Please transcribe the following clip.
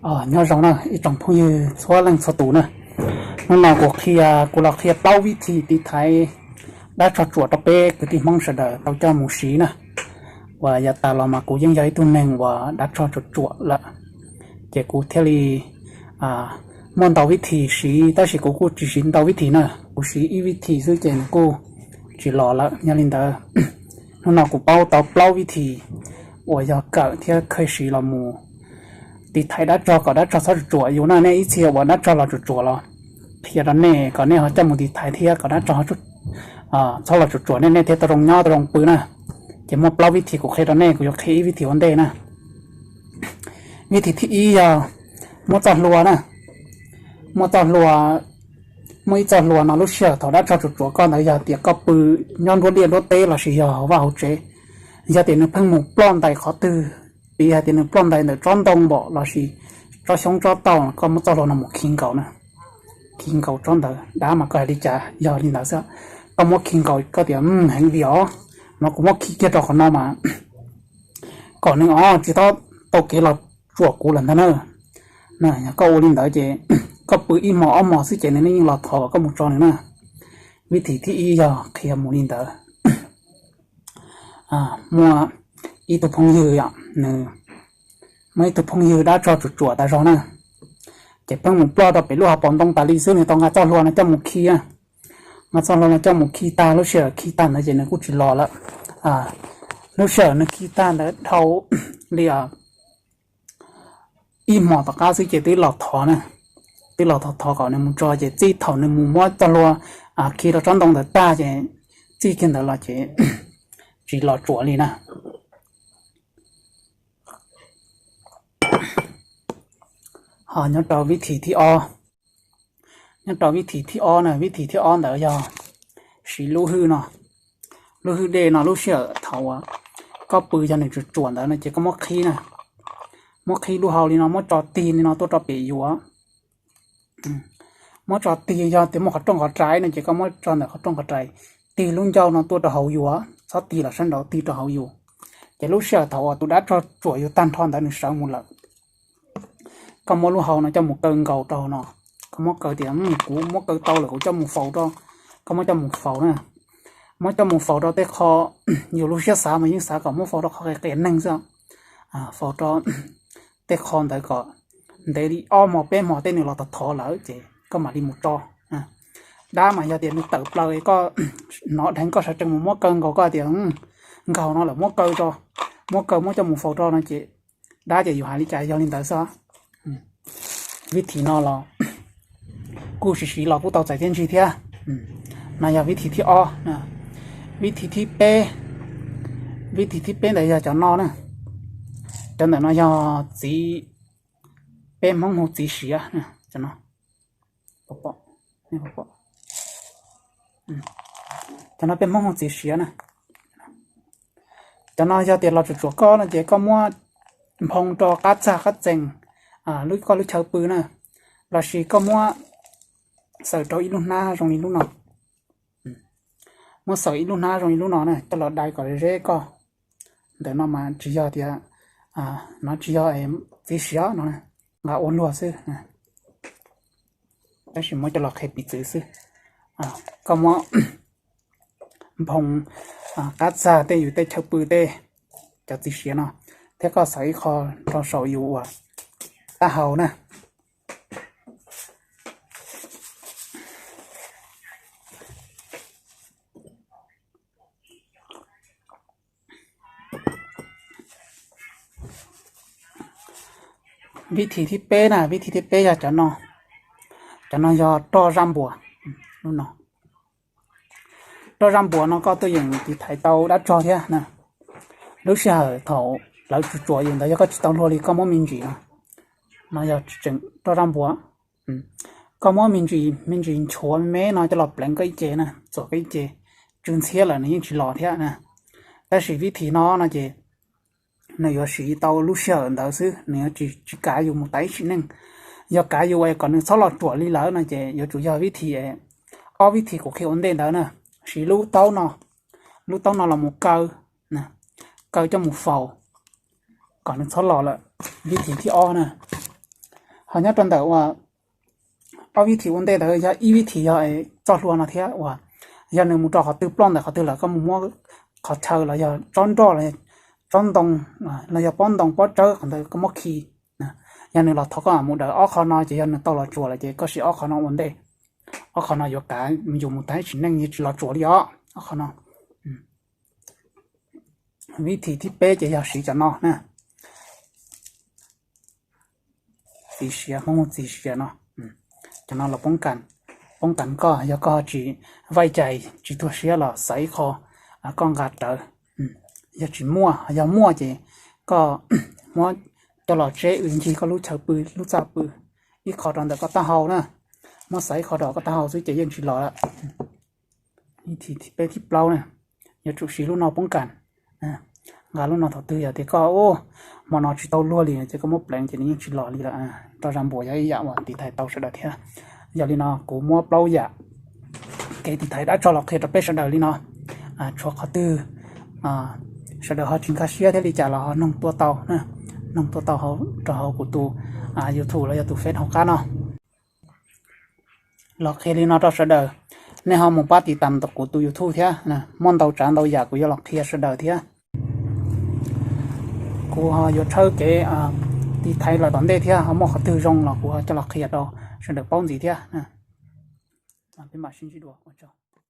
Os, nyob zoo na ib tsoom phooj ywg txhua leej txhua tus na. Hnub no kuv qhia, kuv los qhia plaub vib thim tiv thaiv dab tsog tsuam rau peb kwv tij Hmoob sawv daws tau coj mus siv na. Uas yav tas los mas kuv yeej yog ib tug neeg uas dab tsog tsuam tsuam lawm, ces kuv thiaj li muaj ntau vib thim siv, tab sis kuv kuj tsis siv ntau vib thim na, kuv siv ib vib thim xwb ces nws kuj tsis los lawm. Yog li ntawd, hnub no kuv paub tau plaub vib thim uas yog kawm thiab kheev siv los mus tiv thaiv dab tsog kom dab tsog txhob tsuam tsuam yus na. Nej ib txhia uas dab tsog los tsuam tsuam los qhia rau nej kom nej ho coj mus tiv thaiv thiab kom dab tsog txhob los tsuam tsuam nej, nej thiaj tau zoo nyob tau zoo pw na. Ces muaj plaub vib thim kuv qhia rau nej, kuv yuav qhia ib vib thim ua ntej na. Vib thim thib ib yog muab txoj hlua na, muab txoj hlua, muab ib txoj hlua no lub sij hawm thaum dab tsog tsuam tsuam koj ntawd, yog tias koj pw nyob nruab liaj nruab teb lossis yog hauv vaj hauv tsev, yog tias nws pheej mus ploj ntais qhov twg, piv hais tias nws ploj ntais ntawm tsob ntoo npom lossis tsob xyoob tsob tauj, koj muab txoj hlua no mus khi nkaus na, khi nkaus tsob ntawd. Dab mas koj hais li cas yog li ntawd xwb, koj muab khi nkaus koj tias heev li os, no kuv muab khi kiag rau qhov no mas kom nws os tsis tau tau kev los tsuam kuv lawm ntag na. Yog koj ua li ntawd ces koj pw ib hmos ob hmos xwb ces nws yeej los thov kom koj mus tso nws na. Vib thim thib ib yog qhia mus li ntawd. Muaj ib tug phooj ywg, nws, muaj ib tug phooj ywg dab tsog tsuam tsuam tas zog na, ces pheej mus ploj rau pem lub hauv paus ntoo tas li xwb, nws tau nqa txoj hlua no coj mus khi, nqa txoj hlua no coj mus khi tag, lub sij hawm khi tag ntawd ces nws kuj tsis los lawm. Lub sij hawm nws khi tag ntawd dhau li ib hmos tom qab xwb ces twb los thov na, twb los thov thov kom nws mus tso, ces txij thaum nws mus muab txoj hlua khi rau tsob ntoo ntawd tag ces txij kiag ntawd los ces tsis los tsuam li na. Ho nyob rau vib thim thib ob, nyob rau vib thim thib ob na, vib thim thib ob ntawd yog siv lub hwj no, lub hwj dej no, lub sij hawm thaum uas koj pw yog nws tsuam tsuam ntawd no ces koj muab qhib na, muab qhib lub hau li no, muab tso tig li no tuaj rau pem yus. Muab tso tig, yog tias muaj qhov rooj qhov rais no ces koj muab tso ntawm qhov rooj qhov rais, tig lub ncauj no tuaj rau hauv yus, txhob tig los sab nraud, tig rau hauv yus. Ces lub sij hawm thaum uas tus dab tsog tsuam yus tag nrho ntawd nws sawv mus lawm, koj muab lub hau no coj mus kaw nkaus rau hauv no. Koj muab kaw tias kuv muab kaw tau lawm, kuv coj mus faus rau, koj muab coj mus faus na, muab coj mus faus rau tej qho yus lub siab xav mas yeej xav kom muab faus rau qhov qias qias neeg xwb, faus rau tej qho ntawd kom ntev li ob hmo peb hmo tej nws los thov thov lawm ces koj mam li mus tso. Dab mas yog tias nws tawm plaws koj hnov dheev koj sawv tsees mus muab kaw nkaus, koj tias nkaus no lawm muab kaw tso, muab kaw muab coj mus faus rau no ces dab ces yus hais li cas yog li ntawd xwb. Vib thim no los kuj siv siv los kuj tau txais txiaj ntsig thiab. No yog vib thim thib ob. Vib thim thib peb, vib thim thib peb ntawd yog cov no na, cov ntawm no yog txiv, peb Hmoob hu txiv siav, cov no, cov no peb Hmoob hu txiv siav na. Cov no yog tias los tsuam tsuam koj no ces koj muab nphoo rau qab txag qab txees koj lub chaw pw na, lossis koj muab xaws rau ib lub hnab zoo li lub no, muab xaws ib lub hnab zoo li lub no na coj los dai kom ze koj. Ntawm no mas tsis yog tias, no tsis yog txiv siav no, nqa ua luag xwb, tab sis muab coj los qhia piv txwv xwb. Koj muab nphoo qab txag tej yus tej chaw pw tej, cov txiv siav no, thiab koj xaws ib qho rau saum yus uas taub hau na. Vib thim thib peb na, vib thim thib peb yog cov no, cov no yog roj zaj npuas, lub no. Roj zaj npuas no koj tuaj yeem tiv thaiv tau dab tsog thiab na. Lub sij hawm thaum lawv tsuam tsuam yus ntawd yog koj tsis tau hlua li koj muab me ntsis no, no yog tseem roj zaj npuas. Koj muab me ntsis, me ntsis nchuav me me no coj los pleev koj ib ce na, txuam koj ib ce, tsw ntxhiab lawm nws yeej tsis los thiab na. Tab sis vib thim no no ces nws yuav siv tau lub sij hawm ntawd xwb, nws yuav tsis kav yus mus tas ib sim neej. Yog kav yus es kom nws txhob los tsuam li lawm no ces yuav tsum yog vib thim, ob vib thim kuv qhia ua ntej ntawd na. Siv lub taub no, lub taub no los mus kaw, kaw coj mus faus kom nws txhob los lawm. Vib thim thib ob na, Ho nyob rau ntawm uas ob vib thim ua ntej ntawd yog ib vib thim yog txoj hlua no thiab uas yog nws mus rau qhov twg ploj ntawm qhov twg lawm koj mus muab qhov chaw los yog tsob nroj los tsob ntoo los yog pob ntoo pob tsawb qhov ntawd koj muab khi. Yog nws los thov koj mus daws ob qho no ces yog nws tau los tsuas lawm ces koj siv ob qho no ua ntej. Ob qho no yuav kav yus mus tag ib sim neej yeej tsis los tsuas li os ob qho no. Vib thim thib peb ces yog siv cov no na. Txiv siav, Hmoob hu txiv siav no. Cov no los poob kas, poob kas koj yog koj tsis vaij cais tsis tuag siab los xaiv ib qho koj nqa rawv. Yog tsis muaj, yog muaj ces koj muab coj los tseb ncig koj lub chaw pw lub txaj pw, ib qho rau ntawm koj taub hau na. Muab xaiv ib qho rau koj taub hau xwb ces yeej tsis los lawm. Vib thim thib peb thib plaub na, yuav tsum siv lub no poob kas. Nqa lub no thaum twg yog tias koj hmo no tsis tau luag li ces koj muab pleev ces nws yeej tsis los li lawm. Rau zaj npuas yog ib yam uas tiv thaiv tau sawv daws thiab. Yog li no kuv muab plaub yam kev tiv thaiv dab tsog los qhia rau peb sawv daws li no. Tshuav qhov twg sawv daws ho tsis nkag siab thiab li cas los ho noog tuaj tau, noog tuaj tau rau hauv kuv tus YouTube los yog tus Face hauv qab no. Los qhia li no rau sawv daws, nej ho mus pab tiv tas kuv tus YouTube thiab, muaj ntau tsav ntau yam kuv yuav los qhia sawv daws thiab. Kuv ho yuav tshawb kev tiv thaiv lawm tom ntej thiab ho muaj qhov twg zoo los kuv ho coj los qhia rau sawv daws paub ntxiv thiab. Peb mam sib ntsib dua, ua tsaug.